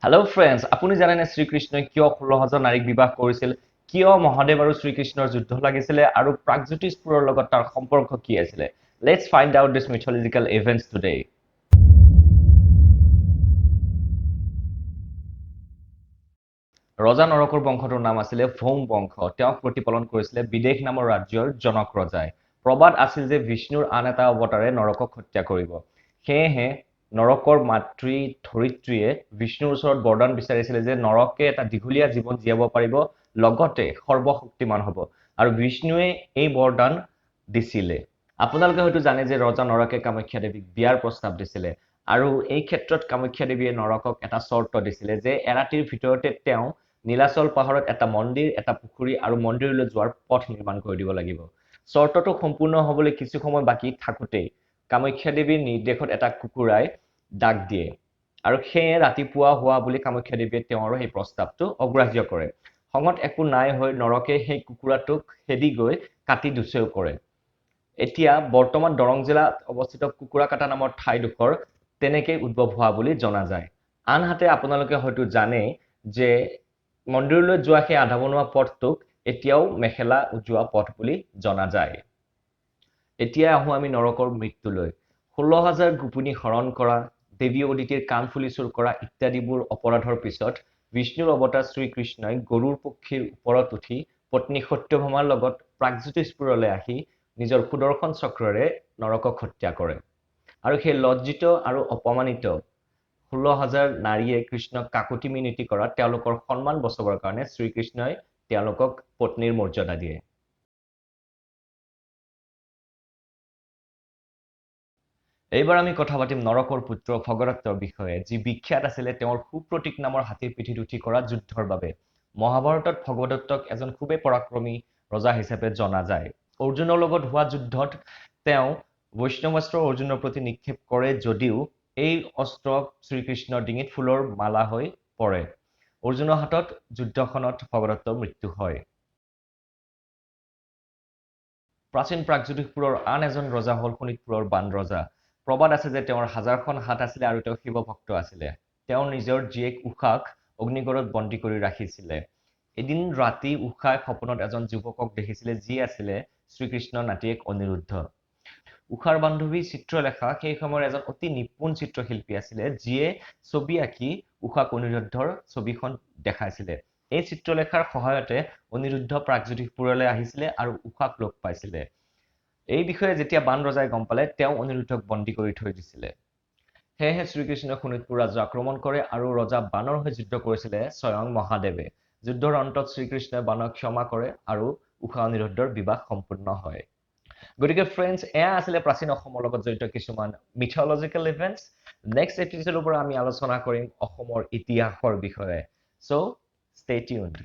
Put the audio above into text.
Hello' friends, আপুনি জানেনে শ্ৰীকৃষ্ণই কিয় 16,000 নাৰীক বিবাহ কৰিছিল, কিয় মহাদেৱ আৰু শ্ৰীকৃষ্ণৰ যুদ্ধ লাগিছিলে আৰু প্ৰাগজ্যোতিষপুৰৰ লগত তাৰ সম্পৰ্ক কি আছিলে? Let's find out this mythological events today. ৰজা নৰকৰ বংশটোৰ নাম আছিলে ভৌম বংশ। তেওঁক প্ৰতিপালন কৰিছিলে বিদেশ নামৰ ৰাজ্যৰ জনক ৰজাই। প্ৰবাদ আছিল যে বিষ্ণুৰ আন এটা অৱতাৰে নৰকক হত্যা কৰিব। সেয়েহে নৰকৰ মাতৃ ধৰিত্ৰীয়ে বিষ্ণুৰ ওচৰত বৰদান বিচাৰিছিলে যে নৰকে এটা দীঘলীয়া জীৱন জীয়াব পাৰিব, লগতে সৰ্বশক্তিমান হ'ব, আৰু বিষ্ণুৱে এই বৰদান দিছিলে। আপোনালোকে হয়তো জানে যে ৰজা নৰকে কামাখ্যা দেৱীক বিয়াৰ প্ৰস্তাৱ দিছিলে আৰু এই ক্ষেত্ৰত কামাখ্যা দেৱীয়ে নৰকক এটা চৰ্ত দিছিলে যে এৰাতিৰ ভিতৰতে তেওঁ নীলাচল পাহাৰত এটা মন্দিৰ, এটা পুখুৰী আৰু মন্দিৰলৈ যোৱাৰ পথ নিৰ্মাণ কৰি দিব লাগিব। চৰ্তটো সম্পূৰ্ণ হ'বলৈ কিছু সময় বাকী থাকোঁতেই কামাখ্যা দেৱীৰ নিৰ্দেশত এটা কুকুৰাই ডাক দিয়ে আৰু সেয়ে ৰাতিপুৱা হোৱা বুলি কামাখ্যা দেৱীয়ে তেওঁৰ সেই প্ৰস্তাৱটো অগ্ৰাহ্য কৰে। খঙত একো নাই হৈ নৰকে সেই কুকুৰাটোক খেদি গৈ কাটি দুচেও কৰে। এতিয়া বৰ্তমান দৰং জিলাত অৱস্থিত কুকুৰাকাটা নামৰ ঠাইডোখৰ তেনেকেই উদ্ভৱ হোৱা বুলি জনা যায়। আনহাতে আপোনালোকে হয়তো জানে যে মন্দিৰলৈ যোৱা সেই আধা বনোৱা পথটোক এতিয়াও মেখেলা যোৱা পথ বুলি জনা যায়। এতিয়া আহোঁ আমি নৰকৰ মৃত্যুলৈ। 16,000 গোপিনী হৰণ কৰা, দেৱী অদিতিৰ কাণফুলি চুৰ কৰা ইত্যাদিবোৰ অপৰাধৰ পিছত বিষ্ণুৰ অৱতাৰ শ্ৰীকৃষ্ণই গৰুড় পক্ষীৰ ওপৰত উঠি পত্নী সত্যভামাৰ লগত প্ৰাগজ্যোতিষপুৰলৈ আহি নিজৰ সুদৰ্শন চক্ৰৰে নৰকক হত্যা কৰে। আৰু সেই লজ্জিত আৰু অপমানিত 16,000 নাৰীয়ে কৃষ্ণক কাকতি মিনতি কৰাত তেওঁলোকৰ সন্মান বচাবৰ কাৰণে শ্ৰীকৃষ্ণই তেওঁলোকক পত্নীৰ মৰ্যাদা দিয়ে। এইবাৰ আমি কথা পাতিম নৰকৰ পুত্ৰ ভগদত্তৰ বিষয়ে, যি বিখ্যাত আছিলে তেওঁৰ সুপ্ৰতীক নামৰ হাতীৰ পিঠিত উঠি কৰা যুদ্ধৰ বাবে। মহাভাৰতত ভগদত্তক এজন খুবেই পৰাক্ৰমী ৰজা হিচাপে জনা যায়। অৰ্জুনৰ লগত হোৱা যুদ্ধত তেওঁ বৈষ্ণৱাস্ত্ৰ অৰ্জুনৰ প্ৰতি নিক্ষেপ কৰে যদিও এই অস্ত্ৰ শ্ৰীকৃষ্ণৰ ডিঙিত ফুলৰ মালা হৈ পৰে। অৰ্জুনৰ হাতত যুদ্ধখনত ভগদত্তৰ মৃত্যু হয়। প্ৰাচীন প্ৰাগজ্যোতিষপুৰৰ আন এজন ৰজা হ'ল শোণিতপুৰৰ বান ৰজা। প্ৰবাদ আছে যে তেওঁৰ 1000খন হাত আছিলে আৰু তেওঁ শিৱভক্ত আছিলে। তেওঁ নিজৰ জীয়েক উষাক অগ্নিগড়ত বন্দী কৰি ৰাখিছিলে। এদিন ৰাতি উষাই সপোনত এজন যুৱকক দেখিছিলে, যি আছিলে শ্ৰীকৃষ্ণৰ নাতিয়েক অনিৰুদ্ধ। উষাৰ বান্ধৱী চিত্ৰলেখা সেই সময়ৰ এজন অতি নিপুণ চিত্ৰশিল্পী আছিলে, যিয়ে ছবি আঁকি উষাক অনিৰুদ্ধৰ ছবিখন দেখাইছিলে। এই চিত্ৰলেখাৰ সহায়তে অনিৰুদ্ধ প্ৰাগজ্যোতিষপুৰলৈ আহিছিলে আৰু উষাক লগ পাইছিলে। এই বিষয়ে যেতিয়া বান ৰজাই গম পালে, তেওঁ অনিৰুদ্ধক বন্দী কৰি থৈ দিছিলে। সেয়েহে শ্ৰীকৃষ্ণই শোণিতপুৰ ৰাজ্য আক্ৰমণ কৰে আৰু ৰজা বানৰ হৈ যুদ্ধ কৰিছিলে স্বয়ং মহাদেৱে। যুদ্ধৰ অন্তত শ্ৰীকৃষ্ণই বানক ক্ষমা কৰে আৰু উষা অনিৰুদ্ধৰ বিবাহ সম্পূৰ্ণ হয়। গতিকে ফ্ৰেণ্ডছ, এয়া আছিলে প্ৰাচীন অসমৰ লগত জড়িত কিছুমান মিথলজিকেল ইভেণ্টছ। নেক্সট এপিছডৰ পৰা আমি আলোচনা কৰিম অসমৰ ইতিহাসৰ বিষয়ে। চ' ষ্টে টিউনড।